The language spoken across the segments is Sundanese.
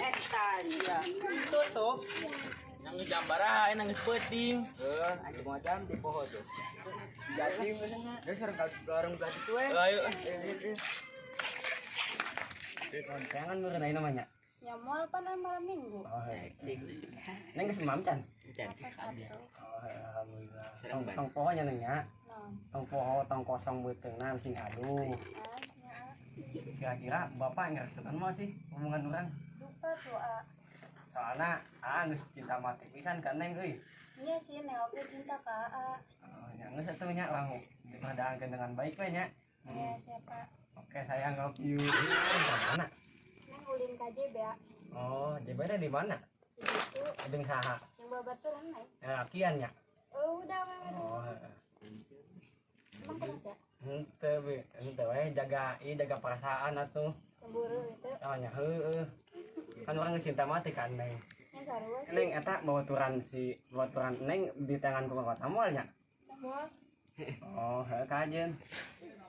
Eta sia. Tutup. Nang geus jam baraha, nang geus peuting. Heuh, anjing mau jam di poho tuh. Jadi misalnya, geus sareng ka warung belah ditu we. Ayo. Kontengan meureun ayeuna mah nya. Ya moal pan malam minggu. Oh, heuh. Neng geus mam can? Can. Oh, alhamdulillah. Tong tong poho nya Neng nya. Naon? Tong poho tong kosong beuteungna sing aduh. Ah, nya. Kira-kira bapak ngeresepan mau sih hubungan orang? Lupa tuh, A. Soalnya ah geus cinta mati pisan ka Neng euy. Iya sih, Neng oge cinta ka A. Oh, nya geus atuh nya langsung diperdaangkeun dengan baik we nya. Iya, siapa? Oke, sayang love you. Mana? Neng ulin ka JB, A. Oh, JB teh di mana? Di situ Jeung saha? yang babaturan, Neng. Ya, lakian nya. Oh, udah we we. Oh, heeh. Emang kenapa? Henteu we, henteu we jaga ieu jaga perasaan atuh. Cemburu gitu. Oh nya heueuh. Kan urang geus cinta mati ka Neng. Nya sarua sih. Neng eta babaturan si babaturan Neng di tangan ku kota moal nya. Moal. Oh, heuh kajeun.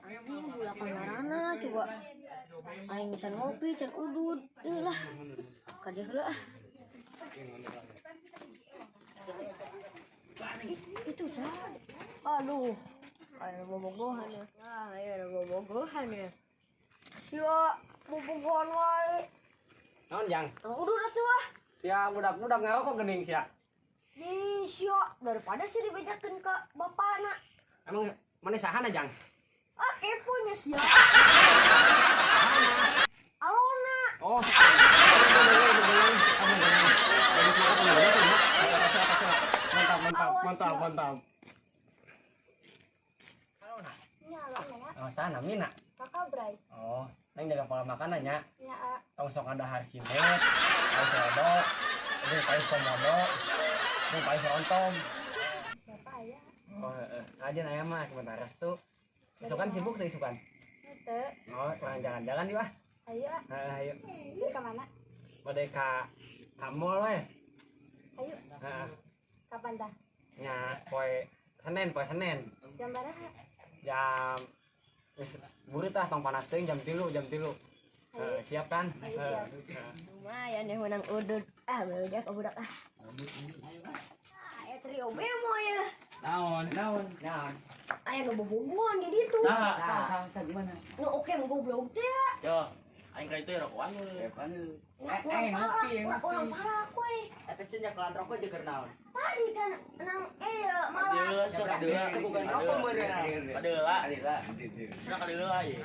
Anjing gula kamarana coba. Aing can ngopi, can udud. Deuh lah. Ka dieu heula ah. Ih, itu saha? Aduh. Aya bobogohan ya. Wah, aya bobogohan ya. Sia, bobogohan wae. Naon jang? Tong udud atuh ah. Sia budak-budak ngarokok geuning sia. Di sia daripada sih dibejakeun ka bapana. Emang mana sahana jang? Ah, kepo nya sia. Alona. Oh. Mantap, mantap, mantap, mantap. Alona. Nya alona ya. Oh, sana Mina. Kakak Bray. Oh, Neng jaga pola makanannya. Nya A. Tong sok ada harsimet, tong sodok, aduh paling komodo, aduh paling ontom. Bapak aya. Oh, heeh. Aja aya mah sebentar restu. Isukan sibuk teh isukan. Henteu. Oh, kurang jalan-jalan di wah. Ayo, A. Heeh, ayo. Ieu ka mana? Bade ka mall we. Ayo. Heeh. Kapan tah? Nya poe Senin, poe Senin. Jam baraha? Jam geus burit ah tong panas teuing jam 3, jam 3. Heeh, siap kan? Ayo, siap. Heeh. Lumayan ya menang udud. Ah, budak budak ah. Ah, ya trio bemo ya. Naon? Naon? Naon? Aya nu bobogohan di ditu. Saha? Saha saha gimana? Nu oke nu goblok teh. Yo, aing ka itu ya rokokan we. Apaan lu? Urang Ngopi, palak, urang palak we. Eta sih nyekelan rokok jeung keur naon? Tadi kan nang malah Kadeula sia kadeula. Bukan rokok meureun. Kadeula. Sia kadeula ieu.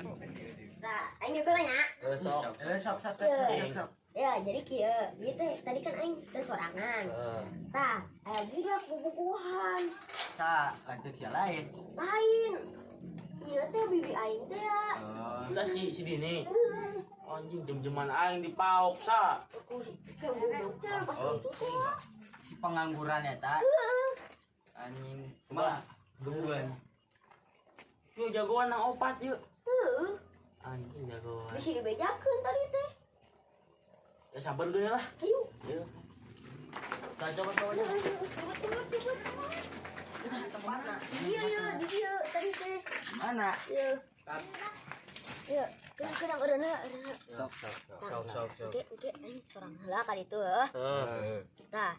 Tah, aing ge heula nya. Heuh sok. Sok sok sok sok sok. Ya, jadi kieu. Ieu teh tadi kan aing teh sorangan. Heeh. Tah, aya budak bobogohan. Sa, lanjut sia lain. Lain. Ieu teh bibi aing teh ya. Oh. Sa si si Dini. Anjing jem-jeman aing dipaok sa. Aku kayak goblok teh pas itu teh. Si pengangguran eta. Anjing, Kumaha? mah gebuan. Yuk jagoan nang opat yuk. Heuh, Anjing jagoan. bisa dibejakeun tadi teh. Ya sabar dulu lah. Ayo. Yuk. Kita coba coba aja. Cepet cepet cepet. Iya iya di dieu tadi teh. Mana? Iya. Iya, kadang eureunna eureunna. Sok sok sok sok sok. Oke oke aing sorang heula ka ditu heuh. Heeh. Tah,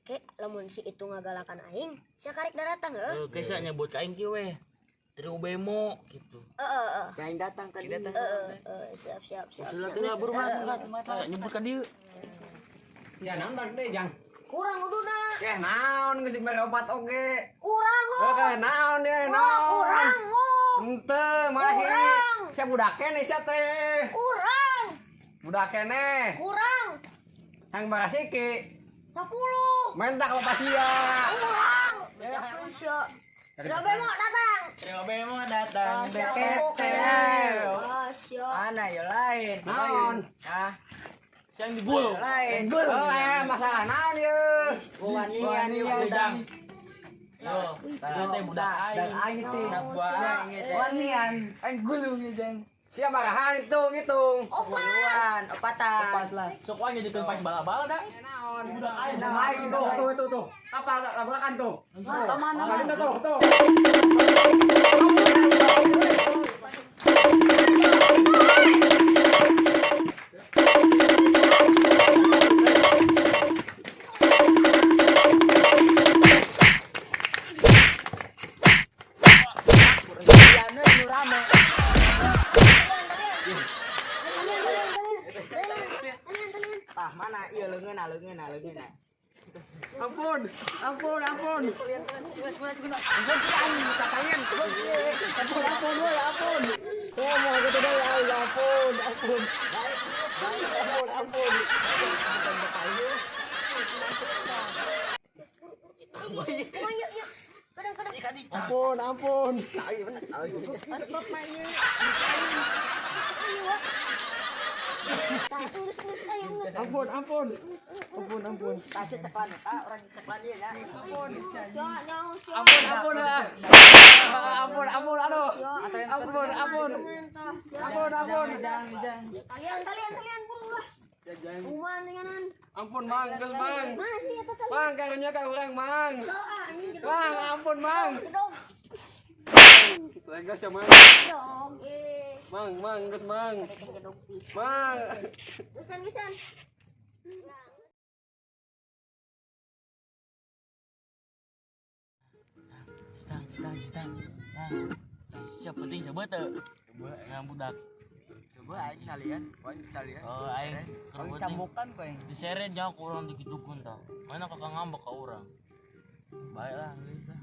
ke lamun si itu ngagalakan aing, sia karek daratang heuh. Heuh, geus nyebut ka aing kieu we. Trio bemo gitu. Heeh heeh. Yang datang ka dieu. Heeh heeh, siap siap siap. Usul lah buru mah. Nyebut ka dieu. Sia naon balik deui jang? Kurang uduna. Keh naon geus dibere obat oge. Kurang Heuh, keh naon ye naon. Kurang oh. Henteu mahi. Kurang. Sia budak keneh sia teh. Kurang. Budak keneh. Kurang. Hang barasiki. 10. Menta ka bapak sia. Kurang. Bejakeun sia. Trio bemo datang. Trio bemo datang. Sia Beket. Sia. Mana ya lain? Naon? Ah, Siang digulung. lain. Oh, masalah naon ye? Wanian ieu Jang. Yo, teh budak aing. Aing teh. Budak aing teh. Wanian, aing gulung ieu jang. Sia marahan hitung hitung. Opat. Opatan. Opat lah. Sok wae jadikeun pas bala-bala da. Naon? Budak aing. Aing tuh tuh tuh tuh. Apa tabrakan tuh? Tuh mana? Tuh tuh tuh. Tah mana ieu leungeunna leungeunna leungeunna. Ampun, ampun, ampun. Ampun, katanya. Ampun, ampun, woi, ampun. Saya mau gitu deh, ya ampun, ampun. Ampun, ampun. Ampun, ampun. Ampun, ampun. Ampun, ampun. Kasih ceklan eta, orang ceklan ieu nya. Ampun. Ampun, ampun. Ampun, ampun, aduh. Ampun, ampun. Ampun, ampun. Kalian, kalian, kalian buru lah. Uman denganan. Ampun, Mang, geus, Mang. Mana sih eta tali? Mang, karunya ka urang, Mang. Doa anjing gedog. Mang, ampun, Mang. Gedog. Geus ya, Mang. Gedog. Eh. Mang, Mang, geus, Mang. Gedog pisan. Mang. Gesan, gesan. Stang, stang, stang. Nah, siapa penting siapa teu? Yang budak. Coba aing kalian, aing kalian. Oh, aing Aing cambukan kok aing. Diseret jauh ku urang dikitukun tah. Mana kakak ngambek ka urang. Baiklah geus lah.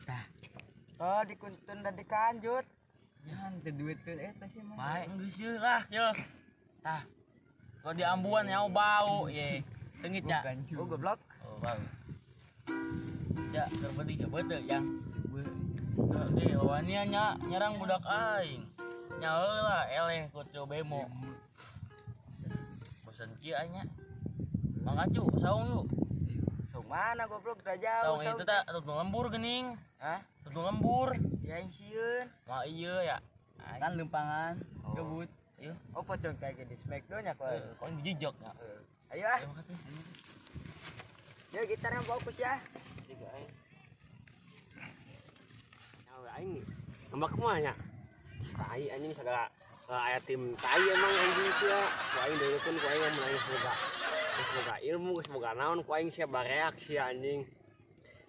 Tah. Oh, dikuntun dan dikanjut. Jangan teu duit teu eta sih mah. Baik geus ye lah, ye. Tah. Kalau di ambuan nya bau ye. Sengit nya. Oh, goblok. Oh, bau. Ya, terpenting coba teu yang. Oke, wanian nya nyerang budak aing. Nya heula eleh ku trio bemo. Bosan kieu aing nya. Mang Acu, saung yuk. Saung mana goblok udah jauh. Saung itu tah tutung lembur geuning. Hah? Tutung lembur. Ya aing sieun. Mah iya ya. Kan lempangan, gebut. Ayo. Oh, pocong kayak gini Smackdown nya kok. Kok ini dijejak ya? Ayo ah. Ya gitarnya fokus ya. Juga aing. Aing ngambek kumaha nya? Tai anjing segala aya tim tai emang anjing sia. Ku aing deuleukeun ku aing mun aing boga. Geus boga ilmu, geus boga naon ku aing sia bareak sia anjing.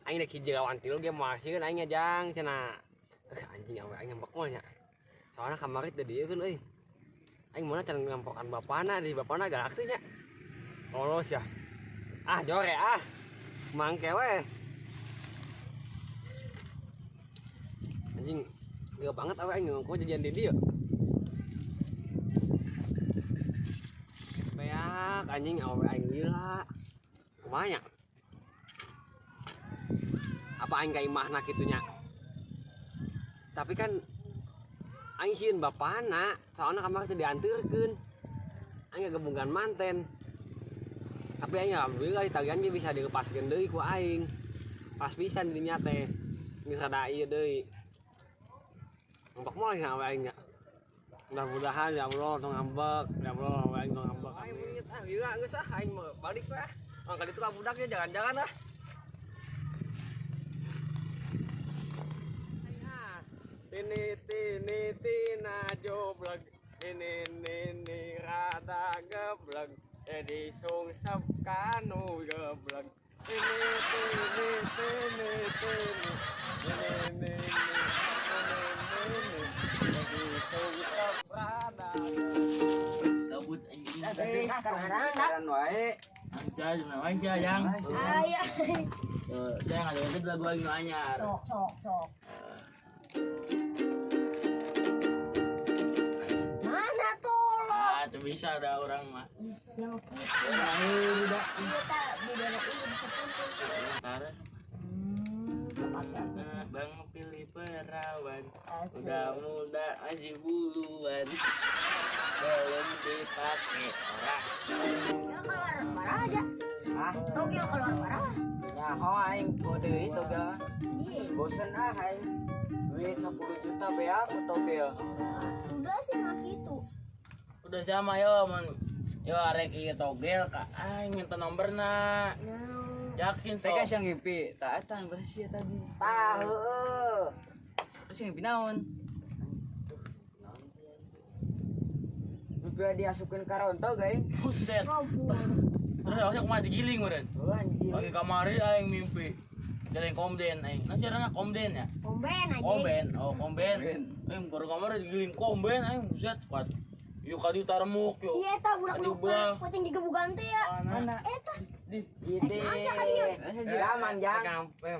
Aing rek hiji lawan tilu ge moal sieun aing nya jang cenah. Anjing awe aing ngambek kumaha nya. Soalna kamari teu dieukeun euy. Aing mana can ngampokan bapana di bapana galak teh nya. Lolos ya. Ah jore ah. Mangke we. Anjing gila banget awe aing ngongko jajan di dieu. Beak anjing awe aing gila. Kumaha nya? Apa aing ka imahna kitu nya? Tapi kan aing sieun bapana, soalna kamari teh dianteurkeun. Aing gabungan manten. Tapi aing alhamdulillah ditagihan ge bisa dilepaskeun deui ku aing. Pas pisan dinya teh. Geus rada ieu deui. Ngambek moal nya awe aing nya. Mudah-mudahan ya Allah tong ngambek, ya Allah awe aing tong ngambek. Aing meungit ah gila geus ah aing mah balik lah. Mangka ditu ka budak ge jangan-jangan ah. Tini tini tina joblek, ini nini rada geblek, jadi sungsep kanu geblek. Tini tini tini tini, ini nini ini jadi sungsep rada. Kabut anjing. Sekarang wae. Anjay, cenah wae sia jang. Aya. Saya ngadengeun lagu aing nu anyar. Sok, sok, sok. Mana tolong? Ah, tuh bisa ada orang mah. Yang gitu. Iya tak, beda ini bisa tuntun. Ntar. Bang pilih perawan, udah muda masih buluan, belum dipakai orang. Ya keluar parah aja. Hah? Tokyo keluar parah. Ya ho aing kode itu ga. Iya. Bosen ah aing. Duit 10 juta beak ku togel. Udah sih mah gitu. Udah sama yo man. Yo arek ieu togel ka aing minta nomorna. Yakin sok. Saya yang ngimpi, tak eta bersih tadi. Tah heueuh. Terus ngimpi naon? Juga diasupkeun ka ronto gaing. Buset. Terus awasnya kumaha digiling meureun. Oh anjing. Pagi kamari aing mimpi. Jalan komden aing. Nah siarana komden ya? Komben aja. Komben, oh komben. Aing baru kamari digiling komben aing buset kuat. Yuk kali taremuk yuk. Iya eta budak Aduh, nu belah. penting digebugan teh ya. Mana? Eta. Di. Ide. Asa ka dieu? Aman jang.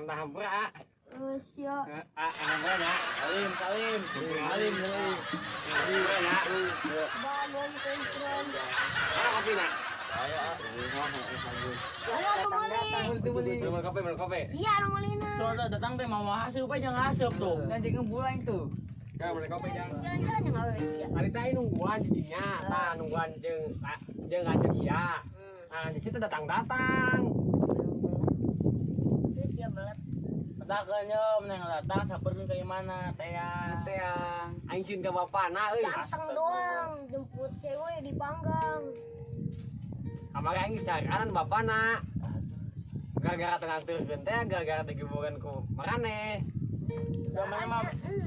Hampura ah. Eh sia. Ah, hampura nya. Salim, salim. Salim, salim. Hampura nya. Balon kontrol. Mana kopi na? Saya ah. Ayo atuh meuli. Beli kopi, beli kopi. Sia nu meulina. Soalnya datang teh mau asup aja ngasup tuh. Dan jeung bulan tuh. Ka beli kopi jang. Jalan-jalan yang awewe sia. Tadi teh nungguan di dinya, tah nungguan jeung jeung ngajak sia. Nah, di situ datang-datang. Terus sia belet. Datangnya meneng datang saperkeun ka mana teh ya. Teh aing sieun ka bapana euy. Datang doang jemput cewek di panggang. Kamari aing dicarianan bapana. Gara-gara tengah nganterkeun teh, gara-gara digebukan ku marane. Namanya mah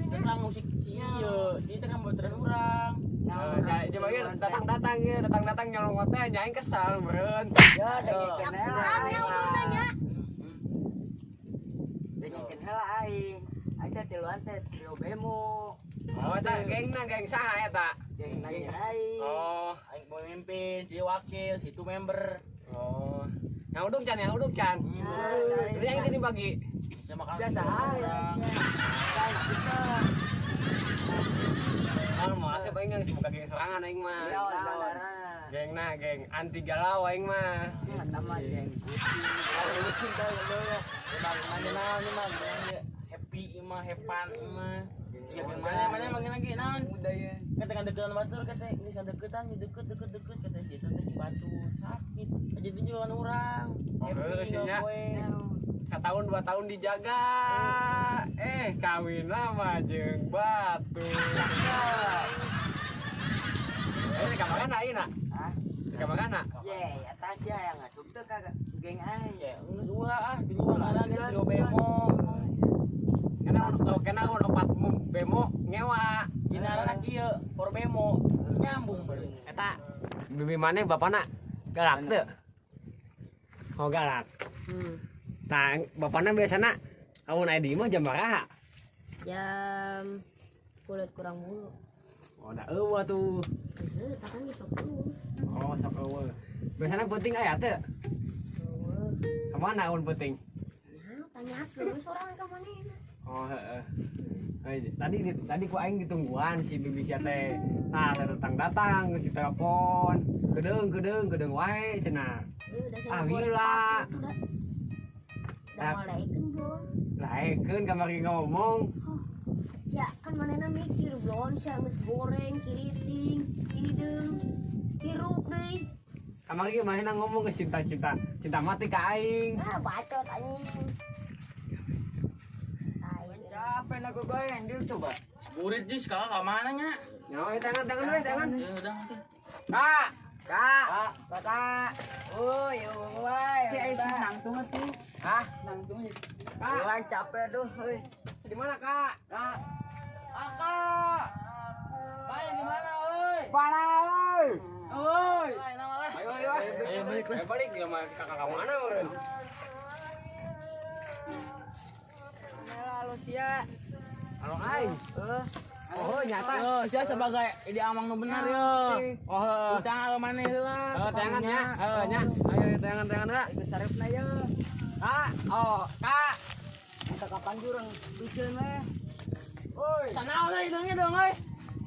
tentang musik si ieu, si teh kan bocoran urang. Nah, jadi mah datang-datang ya, datang-datang nyolong teh nya aing kesal meureun. Ya, dengekeun Yang heula kurang aing. yang udah nya. Dengekeun heula aing. Aing teh tiluan teh trio bemo. Oh, eta gengna geng saha eta? Geng nanya aing. Oh, Aing pemimpin, si wakil, si itu member. oh. Yang uduk can, yang uduk can. Sudah yang ini dibagi. Bisa makan. Jasa urang. Oh, mau asup aing geus buka geng sorangan aing mah. Ya, Gengna geng anti galau aing mah. sama geng kucing. Kucing tau ya. Mana naon mah happy mah, have fun mah. Siga geng mana mana makin lagi naon. Muda ya. Kata kan deketan batur kata geus deketan deket deket deket kata si itu teh di batu sakit. Aja tunjukan urang. Oh, Happy sih nya. poe. Setahun dua tahun dijaga. Eh, kawin lama jeung batu. Eh, ka mana ayeuna? Hah? Ka mana? Ye, atas ya yang ngasup tuh kagak geng aing. Ya, geus ulah ah di luar mana geus trio bemo. Kena oh, kena mun opat bemo ngewa. Dina ngaranna kieu, por bemo. Nyambung beureum. Eta bibi maneh bapana galak teu? Oh, galak. Nah, bapana biasana amun aya di imah jam baraha? Jam kulit kurang bulu. Oh, da eueuh tuh. Heuh, takkan geus sok eueuh. Oh, sok eueuh. Biasana penting aya teu? Eueuh. Ka mana amun penting? Nah, tanyakeun we sorangan ka manehna. Oh, heeh. Tadi ku aing ditungguan si bibi sia teh. Nah, datang-datang geus ditelepon. Kedeung kedeung kedeung wae cenah. Heuh, da Ah, sia goreng gila. patut tuh da. Da Nah. ngalekeun blon. Laekeun kamari ngomong. Sia kan manehna mikir blon sia geus goreng, kiriting, hideung, hirup deui. Kamari ge manehna ngomong ke cinta-cinta, cinta mati ka aing. Ah, bacot anjing. Tai. Capek aku goyang dulu coba. Burit jis kakak ka mana nya? Nyawa tangan tangan we tangan. Ya udah nanti. Kak, Kak, kakak. Oh, yo wae. Nangtung tuh, Hah? nangtung. Kak. Uang capek tuh, euy. Di mana, Kak? Kak. Kakak. Main di mana euy? Mana euy? Euy. Ayo nama lah. Ayo ayo. Ayo balik lah. Ayo balik dia mah kakak ka mana meureun? Lalu sia. Halo aing. Oh, nyata. Yo, sia sebagai ide amang nu bener yo. Oh, heeh. Utang alo maneh heula. Oh, tangan nya. Heeh, nya. Ayo ayo, tangan tangan Kak. Itu sarepna yo. Kak, oh, Kak. Kita kapan jurang piceun we. Oi. Tanaon euy hidungnya dong euy.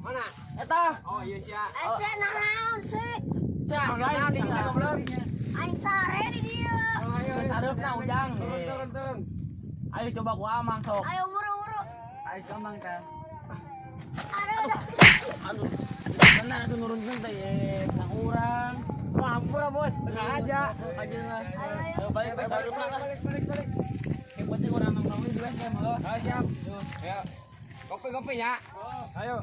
Mana? Eta. Oh, iya sia. Asa naon sih? Sia, naon di kita goblok. Aing sare di dieu. Oh, ayo. ayo. Sarepna ujang. Turun turun turun. Ayo coba ku amang sok. Ayo buru-buru. Ayo comang ta. Aduh, aduh. Aduh. Benar itu nurunkeun teh ye, kang urang. Wah, ampura, Bos. Tengah aja. Aja lah. Ayo, ayo. Ayo balik balik sarepna lah. Balik balik balik. Yang penting urang nongkrong di WC mah. Ayo siap. Ayo. Kopi kopi ya. Ayo.